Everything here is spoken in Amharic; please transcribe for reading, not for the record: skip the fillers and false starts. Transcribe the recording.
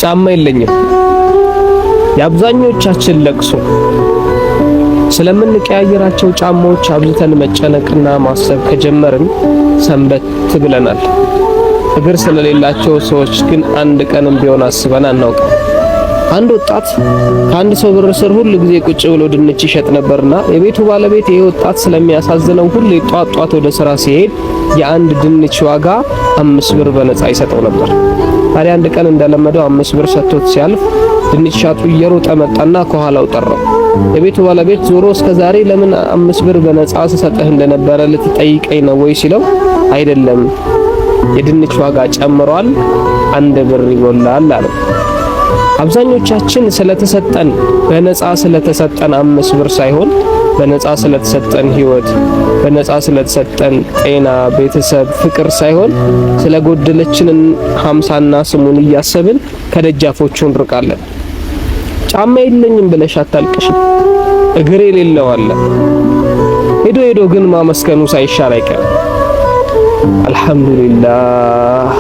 ጫማ የለኝም። የአብዛኞቻችን ለቅሶ ስለምንቀያየራቸው ጫማዎች አብዝተን መጨነቅና ማሰብ ከጀመርን ሰንበት ብለናል። እግር ስለሌላቸው ሰዎች ግን አንድ ቀንም ቢሆን አስበን አናውቅም። አንድ ወጣት ከአንድ ሰው በር ስር ሁል ጊዜ ቁጭ ብሎ ድንች ይሸጥ ነበርና የቤቱ ባለቤት ይሄ ወጣት ስለሚያሳዝነው ሁሌ ጧት ጧት ወደ ስራ ሲሄድ የአንድ ድንች ዋጋ 5 ብር በነፃ ይሰጠው ነበር። ታዲያ አንድ ቀን እንደለመደው 5 ብር ሰጥቶት ሲያልፍ ድንች ሻጩ እየሮጠ መጣና ከኋላው ጠራው። የቤቱ ባለቤት ዞሮ እስከ ዛሬ ለምን 5 ብር በነፃ ስሰጥህ እንደነበረ ልትጠይቀኝ ነው ወይ ሲለው፣ አይደለም፣ የድንች ዋጋ ጨምሯል፣ 1 ብር ይጎላል አለው። አብዛኞቻችን ስለተሰጠን በነፃ ስለተሰጠን 5 ብር ሳይሆን በነፃ ስለተሰጠን ህይወት፣ በነፃ ስለተሰጠን ጤና፣ ቤተሰብ፣ ፍቅር ሳይሆን ስለጎደለችን 50ና ስሙን እያሰብን ከደጃፎቹ እንርቃለን። ጫማ የለኝም ብለሽ አታልቅሽ፣ እግር የሌለው አለ። ሄዶ ሄዶ ግን ማመስገኑ ሳይሻል አይቀርም። አልሐምዱሊላህ።